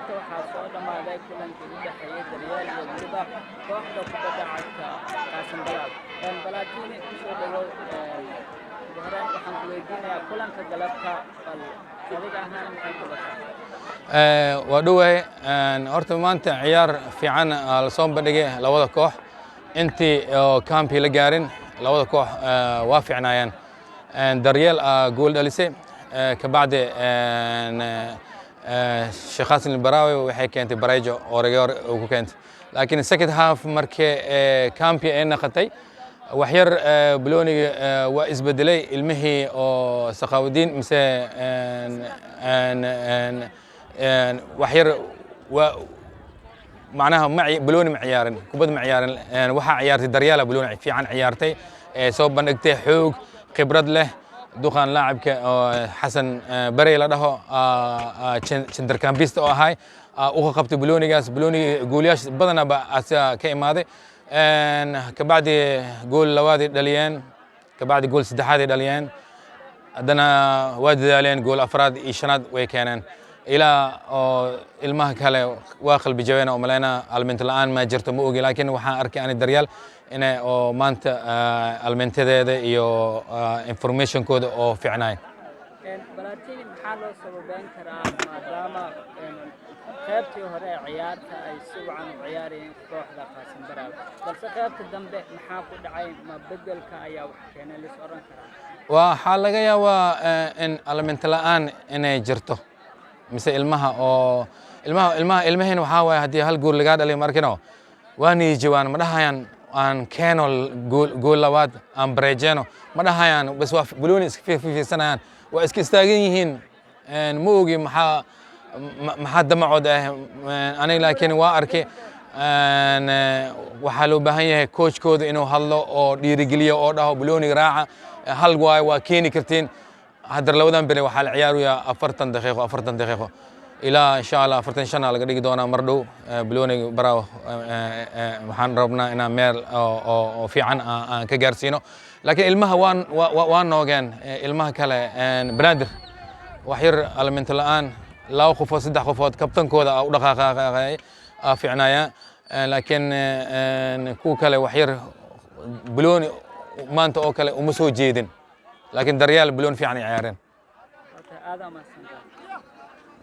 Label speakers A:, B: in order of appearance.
A: Galabta waxaa soo dhammaaday kulankii u dhexeeyay Daryeel iyo weliba kooxda kubadda cagta Qaasim Balaag. Balatini, kusoo dhawow. Ugu horreyn waxaan ku weydiinayaa kulanka galabta, bal adiga ahaan maxay kula tahay?
B: Waa dhowahay. Horta maanta ciyaar fiican la soo bandhigay labada koox. Intii oo campi la gaarin, labada koox waa fiicnaayeen. Daryeel gool dhalisay, kabacdi Sheekh Xasan Baraawe waxay keentay barejo oo rigoor uu ku keentay. Laakiin second half markii campi ay naqatay, waxyar balooniga waa isbedelay. Ilmihii oo Saqaawudiin mise waxyar waa macnaha ma balooni ma ciyaarin, kubad ma ciyaarin. Waxaa ciyaartay Daryaala, balooni fiican ciyaartay, soo bandhigtay xoog khibrad leh. Duqan laacibka oo Xasan Barey la dhaho, centercampista oo ahay, uga qabtay baloonigaas. Balooniga gooliyaasha badanaba asaga ka imaaday. Kabacdi gool labaaday dhaliyeen, kabacdi gool saddexaaday dhaliyeen. Haddana waa dadaaleen, gool afraad iyo shanaad way keeneen. Ilaa oo ilmaha kale waa qalbi jabeen oo malaynaa alminto la'aan ma jirto, ma ogi. Laakiin waxaan arkay ani Daryaal inay oo maanta almintadeeda iyo informationkooda oo fiicnaay.
A: Balatini, maxaa loo sababeyn karaa maadaama qaybtii hore ee ciyaarta ay si wacan u ciyaarayeen kooxda Qaasim Baraawe, balse qaybta dambe maxaa ku dhacay? Ma bedelka ayaa wax keenay lis odhan karaa?
B: Waxaa laga yaabaa in alminto la'aan inay jirto, mise ilmaha oo ilmaha ilmaheen waxaa waaye haddii hal gool lagaa dhaliyo, markino waa niyijawaan. Ma dhahayaan aan keeno gool labaad, aan bareejeeno, ma dhahayaan. Bas waa balooni iska fiirsanayaan, waa iska istaagan yihiin. Ma ogi maxaa damacood ah aniga, laakiin waa arkay waxaa loo baahan yahay coachkooda inuu hadlo oo dhiirigeliyo oo dhaho: "Balooniga raaca, hal waayo, waa keeni kartiin." Haddar labadan beri waxaa la ciyaarayaa 40 daqiiqo, 40 daqiiqo ilaa insha Allah 45 laga dhigi doonaa mar dhow. Balooniga Baraaw waxaan rabnaa inaan meel oo fiican aan ka gaarsiino, laakiin ilmaha waan waa noogeen. Ilmaha kale Banaadir wax yar alminto la'aan, laba qofood, saddex qofood, kabtankooda u dhaqaaqay fiicnaaya, laakiin kuwa kale wax yar balooni maanta oo kale uma soo jeedin. Laakiin Daryaal balooni fiican ay ciyaareen.